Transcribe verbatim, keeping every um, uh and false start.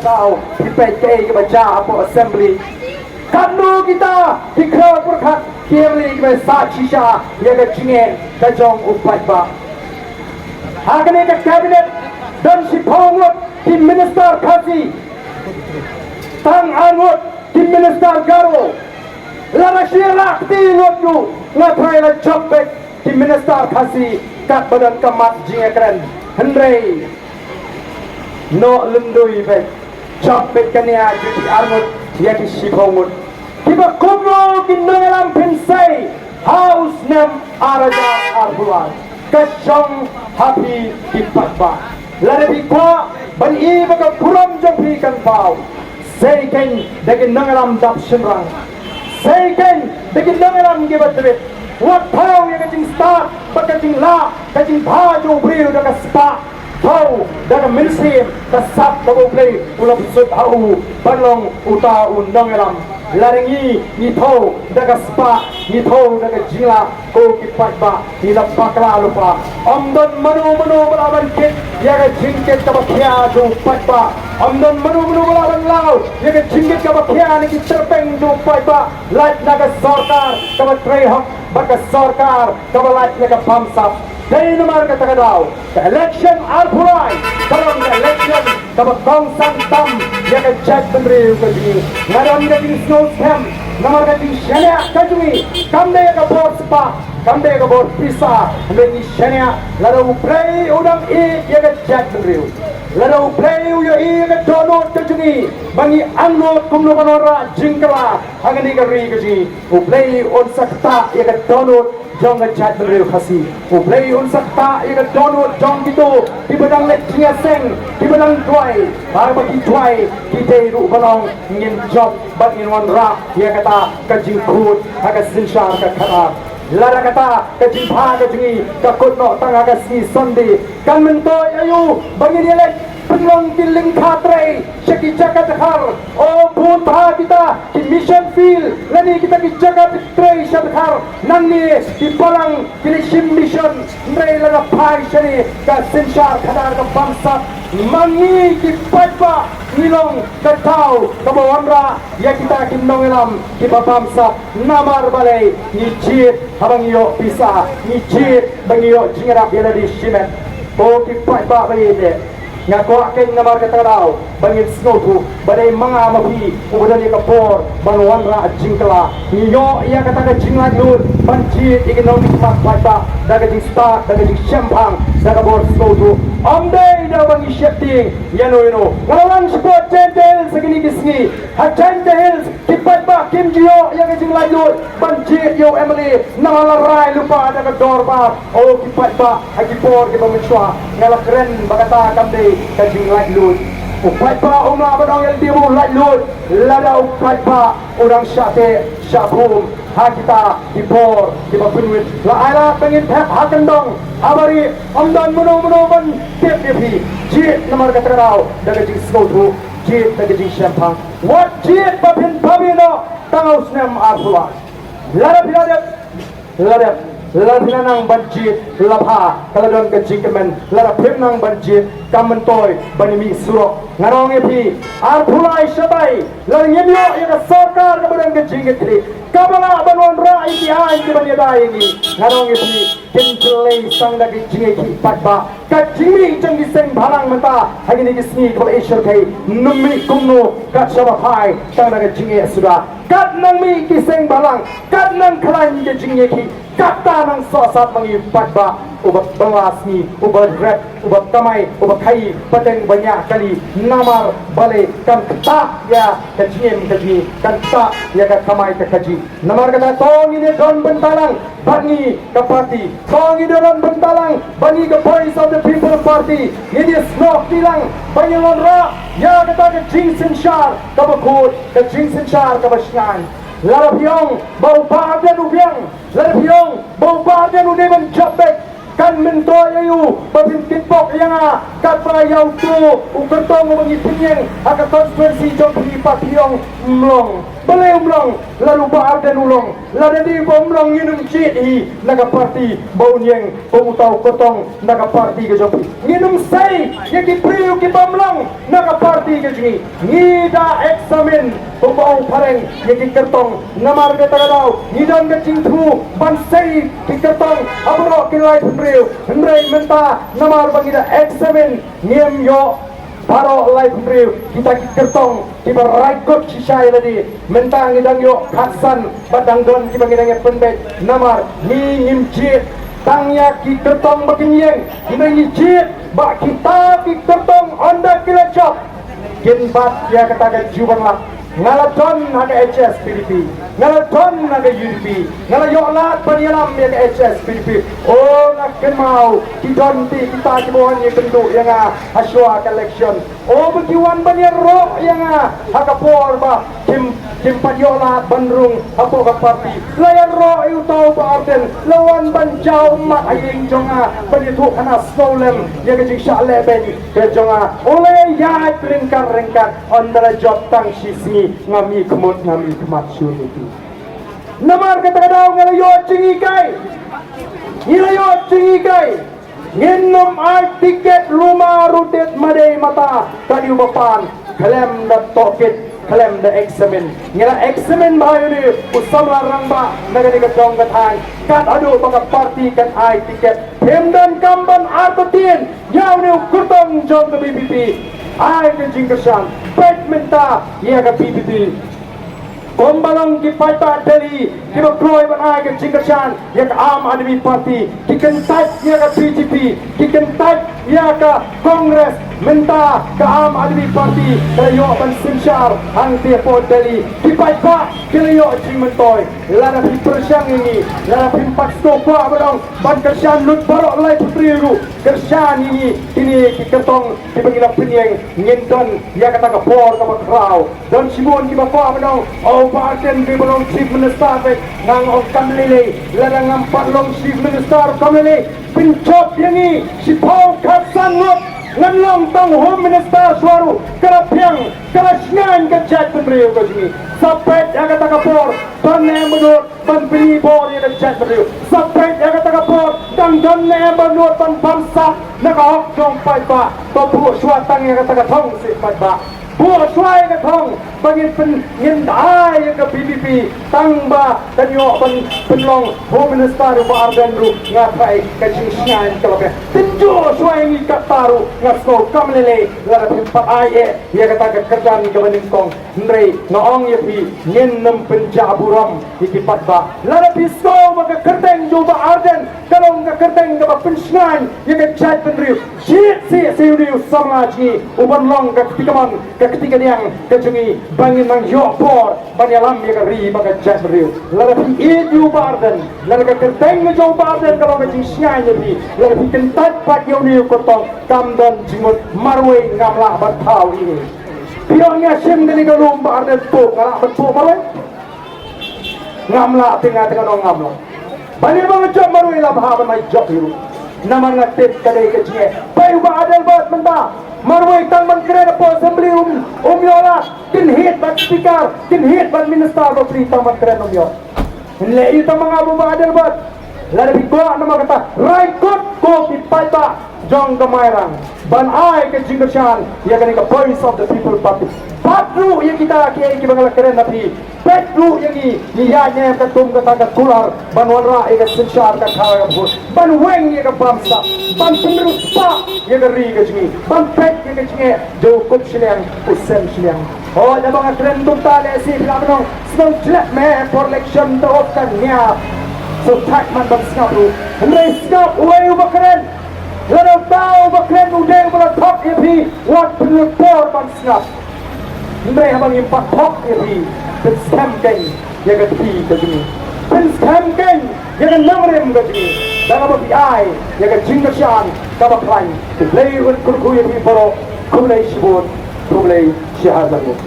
Tau, phi peit kaei kaba jia hapoh Assembly. Katno kita ki khraw pyrkhat ki MLA kiba sah shisha ïa ka jingeh ka jong u paidbah. Ha kane ka cabinet don shiphew ngut ki minister Khasi, tang ar ngut ki minister Garo. Lada shi lak ti ngut ruh nga tharai la jop beit ki minister Khasi katba don ka mat jingïakren. Hynrei noh lynti beit, jop beit kane ka jingïarngut ïa ki shiphew ngut. Kiba kumno ki nongïalam phin sei ha u snem ar hajar arphew lai? Ka shong ha phi ki paidbah. Lada phi kwah ban ïohi ba ka burom jong phi kan paw, sei keiñ da ki nongïalam dap shynrang. Sei keiñ da ki nongïalam kiba tbit. Wat thaw ïa ka jingstad bad ka jinglah ka jingbha jong u briew da ka spah. Thaw da ka mynsiem ka sap kaba U Blei u la pynsut ha u ban long uta u nongïalam. Lada ngi, ngi thaw da ka spah, ngi thaw da ka jinglah, ko ki paidbah, ngi la bakla lypa. Ym don mano mano ba lah ban kit ïa ka jingkit kaba khia jong u paidbah. Ym don mano mano ba lah ban law ïa ka jingkit kaba khia na ki tyrpeng jong u paidbah. Lait na ka sorkar kaba trei hok bad ka sorkar kaba lait na ka bamsap. Dei namar kata ka daw ka election arphew lai ka long ka election kaba kongsan tam ïa ka jaitbynriew ka jong ngi. Nga don ka jingsngewskhem namar ka jingshaniah ka jong ngi kam dei ïa ka bor spah, kam dei ïa ka bor pisa. Hynrei ngi shaniah lada U Blei u dang ïeit ïa ka jaitbynriew, lada U Blei u ïohi ïa ka dohnud ka jong ngi ba ngi angnud kumno ban wanrah jingkylla ha kane ka ri ka jong ngi. U Blei un sa ktah ïa ka dohnud jong ka jaitbynriew Khasi. U Blei un sa ktah ïa ka dohnud jong kito kiba dang leit jingïaseng, kiba dang duwai. Haba ki duwai ki dei ruh ban ong ngin jop bad ngin wanrah ïa kata ka jingkut ha ka synshar ka khadar. Lada kata ka jingbha ka jong ngi ka kut noh tang ha ka sngi Sunday, kan myntoi aïu ba ngin ïaleit pynlong ki lyngkha trei sha ki jaka dkhar? O, bun bha kita ki mission field lane kita ki jaka trei sha dkhar. Nangne ki balang ki la shim mission, hynrei lada phai shane ka synshar khadar ka bamsap. Ma ngi ki paidbah ngi long ka daw kaba wanrah ïa kita ki nongïalam kiba bamsap. Namar balei? Ngi jied haba ngi ïoh pisa, ngi jied ba ngi ïoh jingïarap ïa lade shimet. Ko ki paidbah ba ïeit, nga kwah keiñ namar kata ka daw ba ngin sngewthuh ba dei ma nga ma phi uba don ïa ka bor ban wanrah jingkylla. Ngi ïoh ïa kata ka jinglaitluid ban jied ïa ki nongmihkhmat paidbah da ka jingstad, da ka jingshemphang, da ka bor sngewthuh. Ym dei da ba ngi sheptieng ïano ïano. Nga la wan shapoh Jaintia Hills ha kine ki sngi. Ha Jaintia Hills ki paidbah kim ju ïoh ïa ka jinglaitluid ban jied ïa u MLA. Namar la rai lypa da ka dorbar. O ki paidbah, ha ki por kiba mynshuwa nga la kren ba kata kam dei ka jinglaitluid. U paidbah um lah ban ong ïa lade ba u laitluid lada u paidbah u dang shah teh shah bum ha kita ki por kiba pynwit. La ai lad ba ngin thep ha kyndong ha barieh, ym don mano mano ban tip ïa phi. Jied namar kata ka daw da ka jingsngewthuh, jied da ka jingshemphang. Wat jied ba phin pynbeit noh tang ha u snem arphew lai. Lada phi la dep, la dep, lada phi la nang ban jied, la pha, ka la don ka jingkmen. Lada phim nang ban jied, kam myntoi ban ïa mih surok. Ngan ong ïa phi, arphew lai shatai, lada ngim ïoh ïa ka sorkar kaba don ka jingkitkhlieh, kaba lah ban wanrah ïa ki aiñ kiban ïada ïa ngi, ngan ong ïa phi, kin pynlong tang da ka jingïakhih paidbah. Ka jingmih jong ki seng bhalang mynta ha kine ki sngi kaba la shyrkhei, ym mih kumno kat shaba phai tang da ka jingeh suda. Kat nang mih ki seng bhalang, kat nang khlaiñ ka jingïakhih, kata nang sohsat ma ngi paidbah. Uba bylla sngi, uba rep, uba kamai, uba khaïi pateng baniah kali, namar balei? Kan ktah ïa ka jingim ka jong ngi, kan ktah ïa ka kamai ka kajih. Namar kata to ngin ïa don bynta lang bad ngi ka party. To ngin ïa don bynta lang bad ngi ka Voice of the People Party. Ngin ïa snoh kti lang ba ngin wanrah ïa kata ka jingsynshar kaba khuid, ka jingsynshar kaba shngaiñ. Lada phi ong ba u Bah Ardent u biang, lada phi ong ba u Bah Ardent u dei ban jop beit, Kan myntoi ïa u ba phin kitbok ïa nga katba ïa uto u kyrtong uba ngi pynïeng ha ka constituency jong phi pat phi ong ym long. Balei ym long? Lada u Bah Ardent u long, lada dei ba ym long ngin ym jied hi na ka party ba un ïeng kum uta u kyrtong na ka party ka jong phi. Ngin ym sei ïa ki briew kiba ym long na ka party ka jong ngi. Ngi da examine kumba ong phareng ïa ki kyrtong. Namar kata ka daw ngi don ka jingthmu ban sei ki kyrtong ha baroh ki laiphew hynriew. Hynrei mynta namar ba ngi da examine ngim ïoh baroh laiphew hynriew kita ki kyrtong kiba raikut shisha ïa lade. Mynta ngi dang ïoh khatsan bad dang don kiba ngi dang ïa pynbeit namar ngi ngim jied tang ïa ki kyrtong ba kin ïeng. Hynrei ngi jied ba kita ki kyrtong ynda ki la jop kin bat ïa kata ka jubab. Nga la don ha ka H S P D P, nga la don ha ka U D P, nga la ïoh lad ban ïalam ïa ka H S P D P. O, nga kynmaw ki don te kita kiba wan ïakynduh ïa nga ha shuwa ka election. O, ba ki wan ban ïaroh ïa nga ha ka por ba kim, kim pat ïoh lad ban rung hapoh ka party. La ïaroh ïa uta u Bah Ardent, la wan ban jaw ummat ha ïing jong nga ban ïathuh khana sngewlem ïa ka jingshah lehbeiñ ka jong nga. O, la ïaid ryngkat ryngkat, ynda la jop tang shi sngi ngam i khmut ngam i khmat shuh ïa ki. Namar kata ka daw ngi la ïoh jinghikai, ngi la ïoh jinghikai. Ngin ym ai tiket luma rutit madei mata ka dei u ba pan khlem da tohkit khlem da examine. Ngi la examine bha ïa une u samla rangbah na kane ka dong ka thaiñ. Kat haduh ba ka party kan ai tiket, phim donkam ban artatien ïa une u kyrtong jong ka V P P. Ai ka jingkyrshan, peit mynta ïa ka V P P. Kumba long ki paidbah Delhi kiba kloi ban ai ka jingkyrshan ïa ka Aam Aadmi Party, ki kyntait ïa ka B J P, ki kyntait ïa ka Congress. Mynta ka Aam Aadmi Party ka la ïoh ban synshar hangtei hapoh Delhi. Ki paidbah ki la ïoh jingmyntoi. Lada phi pyrshang ïa ngi, lada phim pat sngewkwah ban ong ban kyrshan lut baroh laiphew hynriew ruh, kyrshan ïa ngi. Kine ki kyrtong kiba ngi la pynïeng ngin don ïa kata ka por kaba khraw. Don shibun kiba kwah ban ong, o, Bah Ardent dei ban long Chief Minister beit. Nga ong kam lei lei, lada ngam pat long Chief Minister kam lei lei. Pynjop ïa ngi shiphew khatsan ngut, ngan long tang Home Minister shuwa ruh. Ka la phiang, ka la shngaiñ ka jaitbynriew ka jong ngi. Sa peit ïa kata ka por, don ne em ba nud ban pynbor ïa ka jaitbynriew? Sa peit ïa kata ka por, dang don ne em ba nud ban bamsap na ka hok jong paidbah? To buh shuwa tang ïa kata ka thong seh paidbah. Buh shuwa ïa ka thong ba ngin pyn, ngin ai ïa ka V P P tang ba kan ïoh ban pynlong Home Minister u Bah Ardent ruh. Nga tharai ka jingshngaiñ ka la phet. Tynjuh shuwa ïa ngi katta ruh, nga sngew kam lei lei lada phim pat ai eh ïa kata ka kyrdan kaba nyngkong. Hynrei nga ong ïa phi, ngin ym pynjah burom ïa ki paidbah. Lada phi sngew ba ka kyrteng jong u Bah Ardent ka long ka kyrteng kaba pynshngaiñ ïa ka jaitbynriew, jied seh seh ïa une u samla jong ngi u ban long ka kti kamon ka kti kadiang ka jong ngi, ba ngin nang ïoh por ban ïalam ïa ka ri bad ka jaitbynriew. Lada phi ïeit ïa u Bah Ardent, lada ka kyrteng ka jong u Bah Ardent ka long ka jingshngaiñ ïa phi, lada phi kyntait pat ïa une u kyrtong, kam don jingmut. Marwei ngam lah ban thaw ïa ngi. Phi ong ïa shim kane ka lum Bah Ardent, to nga lah ban to marwei? Ngam lah, te nga te nga ong ngam lah. Balei ba nga jop marwei, la bha ban mai jop hi ruh. Namar nga tip ka dei ka jingeh. Peit u Bah Adelbert mynta, marwei tang ban kren hapoh Assembly um, um ïoh lad. Kynhied bad Speaker, kynhied bad Minister bapli tang ban kren um ïoh. Hynrei ïa tang ma nga, u Bah Adelbert, lada phi kwah namar kata, rai kut ko ki paidbah jong ka Mairang ban ai ka jingkyrshan ïa kane ka Voice of the People Party. Bat ruh ïa kita kiei kiba nga la kren ha phi. Bat ruh ïa ngi, ngi ïaid ne em ka tum kata ka kular ban wanrah ïa ka synshar ka khara ka bhur, ban weng ïa ka bamsap, ban pynriewspah ïa ka ri ka jong ngi, ban peit ïa ka jingeh jong u kup shiliang u sem shiliang. Hooid, haba nga kren kumta lehse phi lah ban ong, sngewjlep me por election, to of ka nia. Sngewthuh man ban sngap ruh. Hynrei sngap uwei uba kren. Lada uta uba kren u dei uba la thok ïa phi, wat pynlut por ban sngap. Hynrei haba ngim pat thok ïa phi, pynskhem kein ïa ka kti ka jong ngi. Pynskhem kein ïa ka nongrim ka jong ngi da kaba phi ai ïa ka jingkyrshan kaba khlaiñ. Khublei un kyrkhu ïa phi baroh. Khublei shibun. Khublei shihajar nguh.